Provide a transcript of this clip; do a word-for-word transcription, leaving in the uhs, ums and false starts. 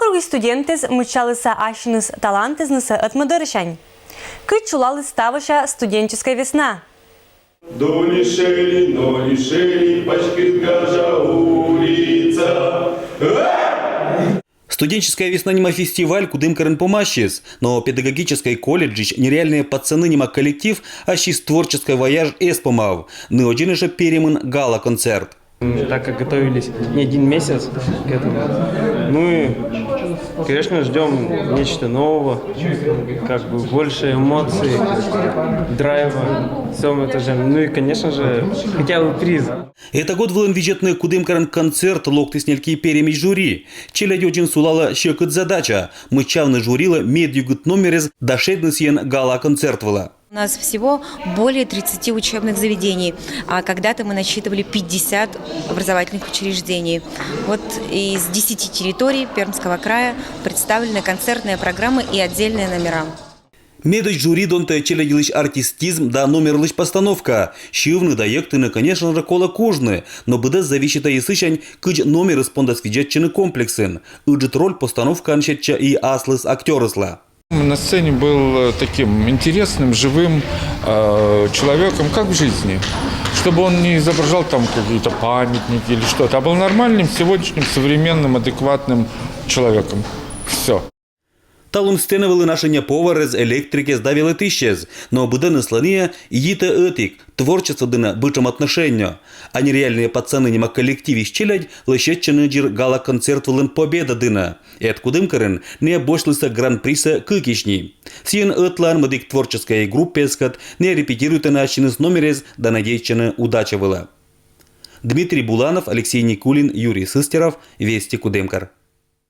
Кӧсйис студентъяс мыччалісны ассьыныс талантъяснысӧ ӧтмӧдӧрсянь. Кыдз чулаліс ставысь студенческая весна? Долишели, нолишели, пачкыт гажа улица. Студенческая весна нима фестиваль Кудымкарын помасис, но педагогическӧй колледжысь «Нереальные пацаны» нима коллектив ассьыс творческӧй вояж эз помав. Нӧшта ӧні жӧ пермин гала-концерт. Так как готовились не один месяц к этому. Ну и, конечно, ждем нечто нового, как бы больше эмоций, драйва, всем это же. Ну и, конечно же, хотя бы приз. Эта год вылын видзӧдны Кудымкарын концерт локтіс нельки пермысь жюри. Челядь водзын сулалӧ сьӧкыд задача: мыччавны жюрилы медъюгыд номеръяс да шедны сійӧн гала-концерт вылӧ. У нас всего более тридцати учебных заведений, а когда-то мы насчитывали пятьдесят образовательных учреждений. Вот из десяти территорий Пермского края представлены концертные программы и отдельные номера. Медводз жюри донтӧ челядьлысь артистизм да номерлысь постановка. Сьывны да йӧктыны, конечно жӧ, колӧ кужны, но быдӧс зависитӧ и сысянь, кыдз номерыс пондас видзӧдчыны комплексын. Ыджыд роль постановкаын сетсьӧ и аслыс актёрыслы. На сцене был таким интересным, живым э, человеком, как в жизни. Чтобы он не изображал там какие-то памятники или что-то, а был нормальным, сегодняшним, современным, адекватным человеком. Все. Талун сцена вылын ашӧ ньӧбӧ поварӧс, электрикӧс да велӧтысьӧс, но быдӧныслӧн и йитӧ ӧтик, творчество дінӧ быдшӧм отношениеяс. А «Нереальные пацаны» нима коллективысь челядь лӧсьӧдчӧны дыр гала-концерт вылын победа дінӧ. Эд Кудымкарын найӧ босьтлісны гран-присӧ кыкысь ни. Сійӧн ӧтлаын мӧдік творческӧй группаяскӧд, найӧ репетируйтӧны ассьыныс номеръяс да надейтчӧны удача вылӧ. Дмитрий Буланов, Алексей Никулин, Юрий Сыстеров, «Вести Кудымкар».